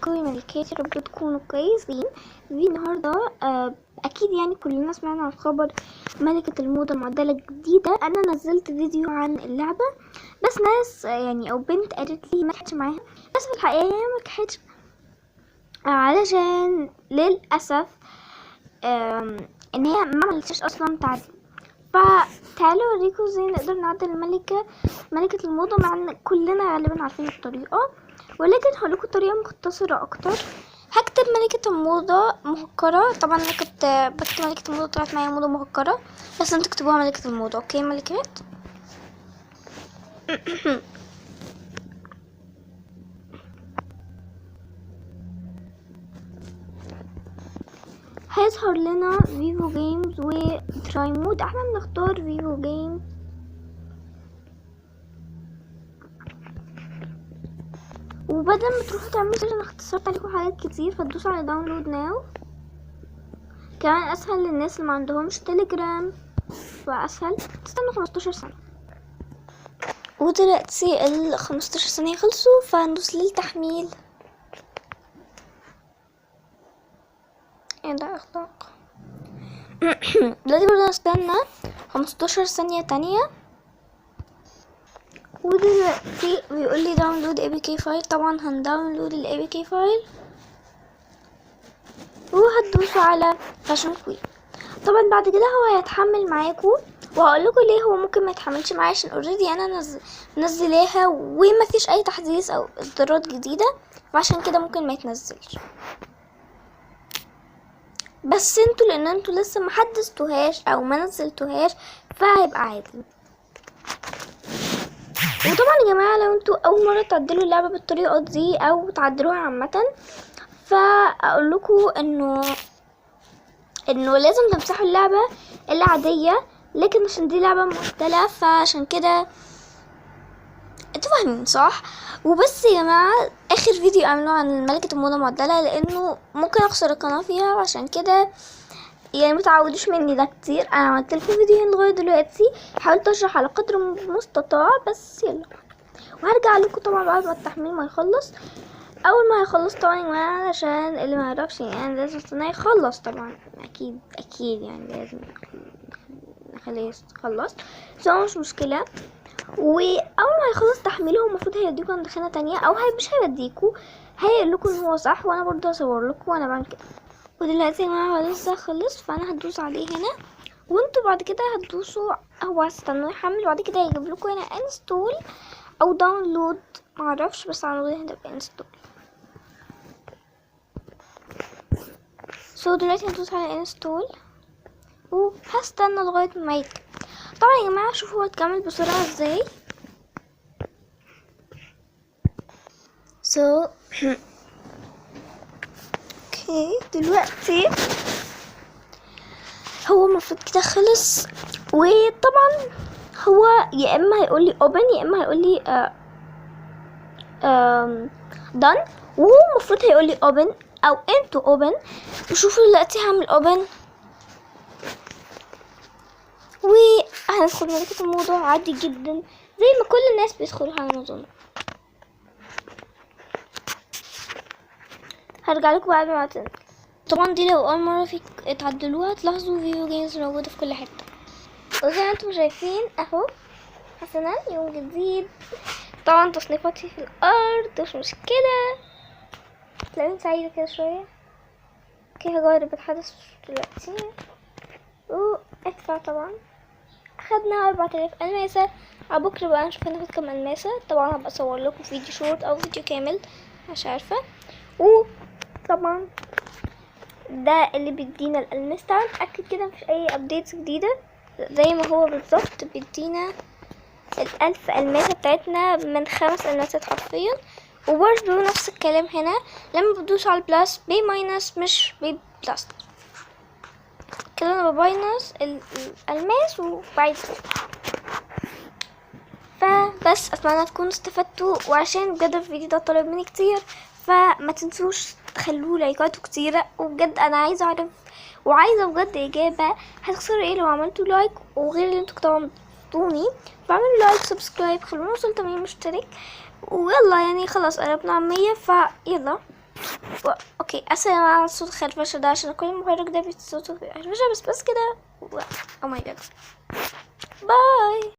ازيكم يا ملكات؟ يا رب تكونوا كويسين. في النهارده اكيد يعني كلنا سمعنا عن خبر ملكة الموضة المعدلة الجديدة. انا نزلت فيديو عن اللعبة، بس ناس يعني او بنت قالت لي ما لحقتش معاها، بس في الحقيقة هي ما لحقتش علشان للاسف ان هي ما عملتش اصلا تعديل. فتعالوا اوريكم ازاي نقدر نعدل ملكة الموضة، مع ان كلنا غالبا عارفين الطريقة، ولكن هقولكم طريقة مختصرة اكتر. هكتب ملكة الموضة مهكرة. طبعا انا كنت بكتب ملكة الموضة طلعت معايا موضة مهكرة، بس انتوا اكتبوها ملكة الموضة. okay ملكات. هيظهر لنا Vivo Games و try mod. احنا بنختار Vivo Games. وبدل ما تروحوا تعملوا search، انا اختصرت عليكم حاجات كتير، فتدوسوا على download now. كمان اسهل للناس اللي ما عندهمش تليجرام، فاسهل. تستنوا 15 سنة، ودلوقتي ال 15 ثانية خلصوا، فهندوس للتحميل. ايه ده اخلاق؟ دلوقتي برضه هستنى 15 ثانية تانية، ودلوقتي بيقول لي download APK file. طبعا هن download ال APK file، وهتدوسوا على Fashion Queen. طبعا بعد كده هو هيتحمل معاكم، وهقول لكم ليه هو ممكن ما يتحملش معايا، عشان already انا منزلاها وما فيش اي تحديث او اصدارات جديده، فعشان كده ممكن ما يتنزلش. بس انتوا لان انتوا لسه ما حدثتوهاش او ما نزلتوهاش فهيبقى عادي. وطبعا يا جماعه لو انتوا اول مره تعدلوا اللعبه بالطريقه دي او تعدلوها عامه، فاقول لكم انه لازم تمسحوا اللعبه العاديه، لكن عشان دي لعبه مختلفه فعشان كده انتوا فاهمين صح. وبس يا جماعه اخر فيديو اعمله عن ملكه الموضه المعدله، لانه ممكن اخسر القناه فيها، عشان كده يعني متعودوش مني ده كتير. انا عملت لكم فيديوهين لغايه دلوقتي، حاولت اشرح على قدر المستطاع، بس يلا. وهرجع لكم طبعا بعد ما التحميل ما يخلص. اول ما هيخلص طبعا يا جماعه، عشان اللي ما يعرفش يعني انا لازم استناه يخلص طبعا، اكيد اكيد يعني لازم نخليه يخلص، بس هو مش مشكله. واول ما يخلص تحميله هو المفروض هيوديكوا عند خانه تانية، او هي مش هيوديكوا، هيقول لكم ان هو صح، وانا برضه هصور لكم وانا بعمل كده. ودلوقتي يا جماعه هو لسه خلص، فانا هدوس عليه هنا، وانتوا بعد كده هتدوسوا، هو هتستنوه يحمل، وبعد كده هيجيب لكم هنا install او download، معرفش، بس على طول هتبقى install. دلوقتي هندوس على install وهستنى لغايه ما يكمل. طبعا يا جماعه شوفوا هو اتكمل بسرعه ازاي. Okay دلوقتي هو المفروض كده خلص. وطبعا هو يا اما هيقول لي open يا اما هيقول لي done، وهو المفروض هيقول لي open او انتوا open. وشوفوا دلوقتي هعمل open وهندخل ملكة الموضة عادي جدا زي ما كل الناس بيدخلوها على ما اظن. هرجع لكم بعد ما تنزل. طبعا دي لو اول مره في تعدلوها تلاحظوا Vivo Games موجوده في كل حته، وزي ما انتم شايفين اهو. حسنا يوم جديد، طبعا تصنيفاتي في الارض مش مشكله، تلاقيني سعيده كده شويه. okay هجرب الحدث دلوقتي وادفع. طبعا اخدنا 4000 الماسه. على بكره بقى نشوف هناخد كام الماسه. طبعا هبقى اصور لكم فيديو شورت او فيديو كامل مش عارفه. وطبعا ده اللي بيدينا الالماس. تعالوا نتاكد كده مفيش اي updates جديده، زي ما هو بالظبط بيدينا ال1000 الماسه بتاعتنا من 5 الماسات حرفيا. وبرده نفس الكلام هنا لما بدوس على ال plus بي minus مش بي plus كده، انا ب minus الالماس وبعيد. فبس اتمنى تكونوا استفدتوا، وعشان بجد الفيديو ده طلب مني كتير فما تنسوش تخلوه لايكاته كتيرة. وبجد انا عايزه اعرف وعايزه بجد اجابه، هتخسروا ايه لو عملتوا like؟ وغير اللي انتوا طبعا بتعطوني، فاعملوا like subscribe، خلونا نوصل 80 مشترك، ويلا يعني خلاص قربنا على 100، فيلا. Okay، اسف يا جماعة على صوت الخرفشة ده، عشان كل المحرك ده بصوته خرفشة. بس بس كده. Oh my God، bye.